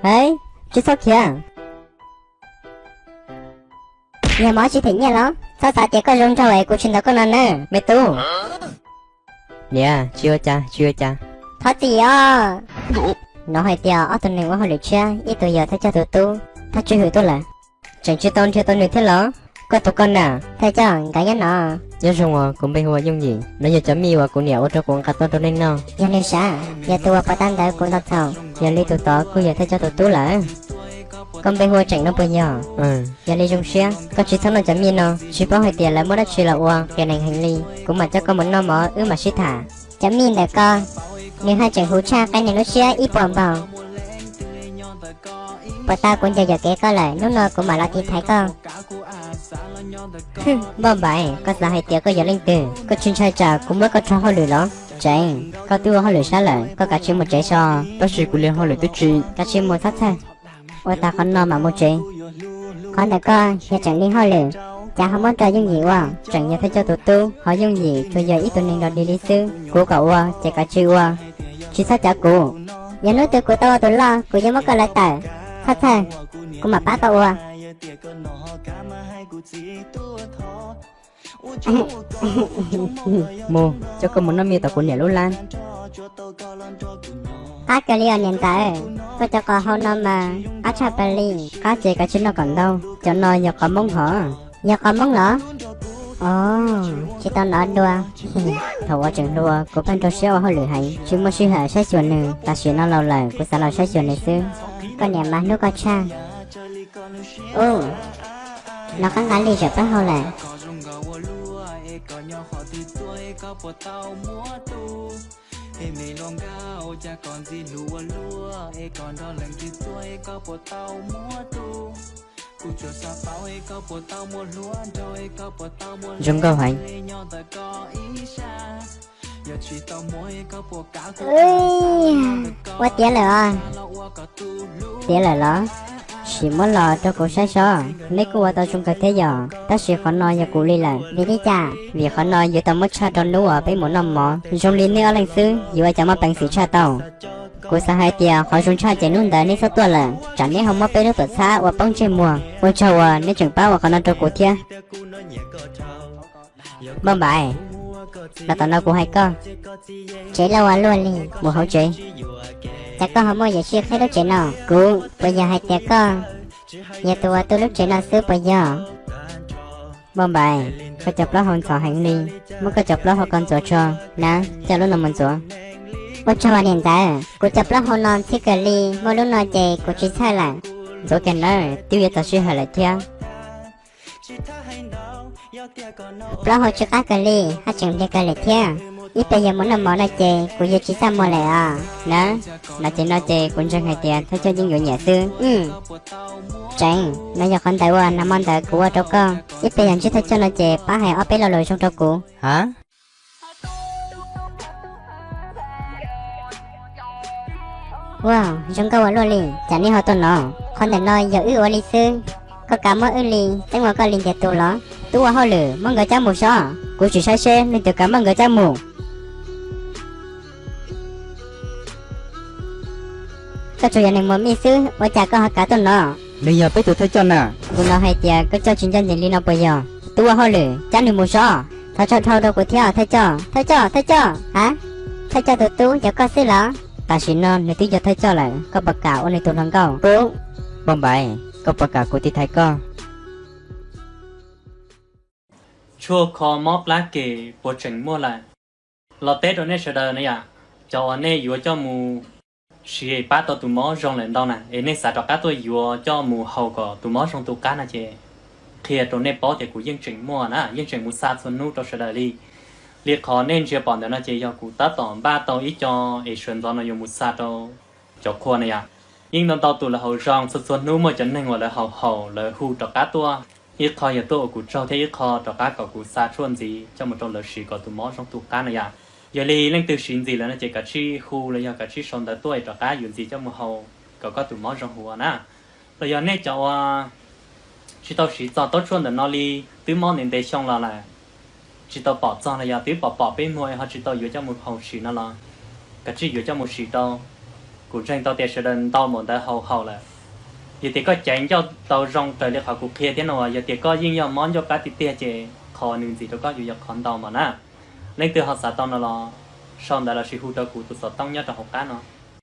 Hais, tsis txhob khiav. Yog mov tsis them nyiaj los txhob xav tias koj zoo nraug es kuv tsis ntaus koj no na me tub. Niam, tsis ua cas, tsis ua cas. Thov txim os. Hnov hais tias ob tug neeg ua hauj lwm tshiab, ib tug yog thawj coj tus tub, thawj tswj hwm tuaj lawm. Tseem tsis tau nrhiav tau nws thiab los? Koj tus koj na? Thawj coj, nkawd nyob no. Nyob zoo os, kuv npe hu ua Yooj Yim, no yog cov mij uas kuv niam ua rau kuv nqa tuaj rau nej noj. Yog li sav, yog tus uas pov tag ntawd kuv ntaus txhaum. Yog li tus tod kuj yog thawj coj tus tub lawm. Koj npe hu ua Tseem no puas yog? Yog li zoo siab, koj tsis txhob noj cov mij no, tsis paub hais tias lawv muab dab tsi los ua qias neeg heev li. Kuv mam coj koj mus noj mov wb mam sib tham. Cov mij ntawm ko, nws haj tseem huv tshaj qe neeg lub siab ib puas npaug. Puas tau kuv nco yam kev koj lawm, hnub no kuv mam los tiv thaiv koj. Npauj Npaim, koj xav hais tias koj yog leej twg? Koj tsis ntshai tsam kuv muab koj rho hauj lwm los? Tseem, koj twb ua hauj lwm sab lawm, koj kav tsij mus tsev so. Tab sis kuv li hauj lwm twb tsis. Kav tsij mus txhob txhawj. Ua tag qhov no mam mus tsev. Qhov ntawm koj yog Tseem li hauj lwm, cas ho muab rau Yooj Yim ua? Tseem yog thawj coj tus tub, ho Yooj Yim tsuas yog ib tug neeg dog dig li xwb. Kuv kom ua ces kav tsij ua, tsis txhob cav kuv. Yog hnub twg kuv tau ua tus loj, kuv yuav muab koj lawv tawm. Txhob txhawj, kuv mam pab koj ua. Mus, coj koj mus noj mij tom kuv niam lub lab. Qab kawg li os niam ntxawm, koj cov qos hau no mas qab tshaj plaws li. Qab ces kav tsij noj kom ntau, cov no yog qos Hmoob hov. Yog qos Hmoob los? Os, tsis tau hnov dua. Thaum uas tseem hluas kuv pheej rau siab ua hauj lwm heev, tsis muaj sij hawm saib xyuas nws. Tam sim no laus lawm kuv xav los saib xyuas nws xwb. Koj niam mas hlub koj tshaj. Ub, no qab nqa li zawm plaub hau lawm. Zoo nkauj heev. Ua tiav lawm os. Tiav lawm los? Sim muab los rau kuv saib sob. Neb kuj ua tau zoo kawg thiab yom, tab sis qhov no yog kuv li lawm. Vim li cas? Vim qhov no yuav tau muab tshaj rau hnub uas peb mus noj mov. Zoo li neb ob leeg xwb yuav ua cas muaj peev xwm tshaj tau? Kuv xav hais tias qhov zoo tshaj ces hnub ntawd neb txhob tuaj lawm, tsam neb ho muab peb lub tuam txhab ua poob ntsej muag. Ua tsaug uas neb tseem pab ua qhov no rau kuv thiab. Npauj Npaim, los tom no kuv hais koj. Tsev loj ua luaj li, mus hauv tsev. Cas koj ho muaj yam sij qhib lub tsev no? Kuv, puas yog hais tias koj yog tus uas tu lub tsev no xwb puas yog? Npauj Npaim, koj cov plaub hau ntxhov heev li, muab koj cov plaub hau ko ntxuav tso. Na, coj lub no mus ntxuav. Ua tsaug niam ntxawm, kuv cov plaub hau no ntxhib kawg li, muaj lub no ces kuv tsis txhawj lawm. Ntxuav kiag nawb, twb yuav txog sij hawm lawm thiab. Plaub hau tsis qab kawg li, haj tseem npliag kawg lawm thiab. Ib pliag yog mus noj mov no ces kuv yuav tsis txaj muag lawm os. Na, no ces no ces kuv ntseeg hais tias thawj coj yeej yuav nyiam xwb. Tseem, no yog qhov ntawd uas nag hmo ntawd kuv ua rau koj. Ib pliag yog ntsib thawj coj no ces pab hais ob peb lo lus zoo rau kuv. Ua, zoo nkauj ua luaj li, cas nej ho tuaj no? Qhov ntawm no yog wb ua li xwb, koj kav muab wb li, txeeb ua koj li ntiag tug los? Twb ua hauj lwm, muab nkawd cab mus sob, kuv tsis saib seb leej twg kav muab nkawd cab mus. Koj tsuas yog neeg muag mij xwb, ua cas koj ho kav tuaj no? Nws yog peb tus thawj coj na. Kuv hnov hais tias koj coj tsis ncaj ncees li no puas yog? Twb ua hauj lwm, cab nws mus sob. Thov tso dhau rau kuv thiab thawj coj. Thawj coj, thawj coj. Ha, thawj coj tus tub yog koj xwb los? Tam sim no nws twb yog thawj coj lawm, koj puas kam ua nws tus hluas nkauj? Kuv, Npauj Npaim, koj puas kam kuv tiv thaiv koj? Tshuaj kho mob plab kem puas tseem muaj lawm? Los teb rau nej sawv daws na yom, cov uas nej yuav coj mus siv es pab tau tus mob zoo lawm ntau na, es nej xav rov qab tuaj yuav coj mus haus kom tus mob zoo tu qab no ces qhia rau nej paub tias kuv yeej tseem muaj na, yeej tseem mus xa txhua hnub rau sawv daws li. Li qhov nej ntsia pom ntawm no ces yog kuv tab tom npaj tau ib co es sawv ntxov no yuav mus xa rau cov qhua na yom. Yeej ntau ntau tus lawv haus zoo, txhua txhua hnub muaj cov neeg uas lawv haus haus lawv hu rov qab tuaj. Ib qho yog tuaj ua kuv tsaug thiab ib qho rov qab kom kuv xa tshuaj ntxiv coj mus rau lawv siv kom tus mob zoo tu qab na yom. Yog li leej twg siv ntxiv lawm no ces kav tsij hu los yog kav tsij sau ntawv tuaj es rov qab yuav ntxiv coj mus haus kom koj tus mob zoo huv na. Los yog nej cov uas tsis tau siv txog taub tshuaj ntawm no li, twb mob ntev ntev xyoo los lawm, tsis tau pom txog los yog twb pom pom peb muag es ho tsis tau yuav coj mus haus siv no los kav tsij yuav coj mus siv rau. Kuv ntseeg tau tias sawv daws ntau npaum ntawd haus haus lawm. Yog tias koj caiv ncauj tau zoo raws li qhov kuv qhia thiab no, yog tias koj yeej yog mob ncauj plab tiag tiag ces qhov nws ntxiv rau koj yuav yog qhov ntau npaum na. Leej twg ho xav tau no los sau ntawv lossis hu rau kuv tus xov tooj nyob rau hauv qab no.